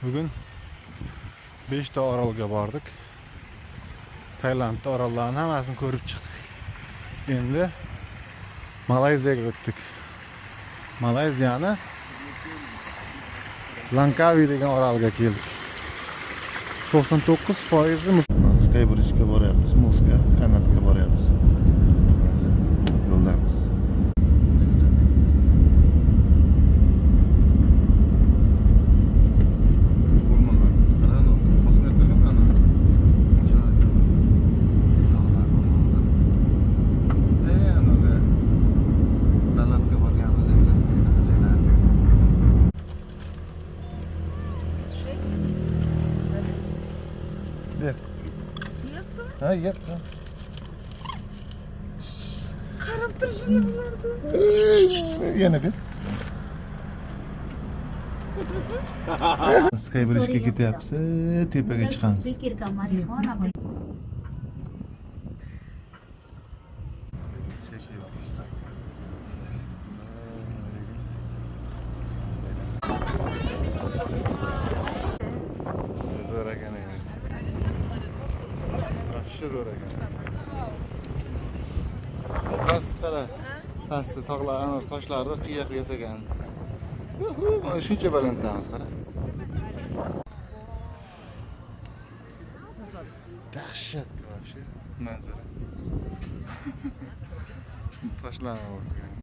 Bugun 5 ta orolga bordik. Tailandda orollarni hammasini ko'rib chiqdik. Endi Malayziyaga o'tdik. Malayziyani Langkawi degan orolga keldik. 99% Sky Bridge'ga boryapmiz, Moskva kanatga boryapmiz. Hozir yo'ldamiz. O'rmonlar, qara, bosmayotgan ana. Chiroyli. Tog'lar, o'rmonlar. Anavi Dalatga borganimizda bilasizmi, qanaqa joylar. Ber. Ha, yeb. Qarab turishini bilardi. Yana ber. Sky Bridge'ga ketyapmiz, tepaga chiqamiz. Pikirkan marihuana. Zo'r ekan endi. Вообще zo'r ekan. Past qara. Pastda tog'lar, ana toshlarni qiya qilib yasagan. Mana shuncha balanddamiz, qara. Dahshat вообще manzara. Toshlarni bosgan.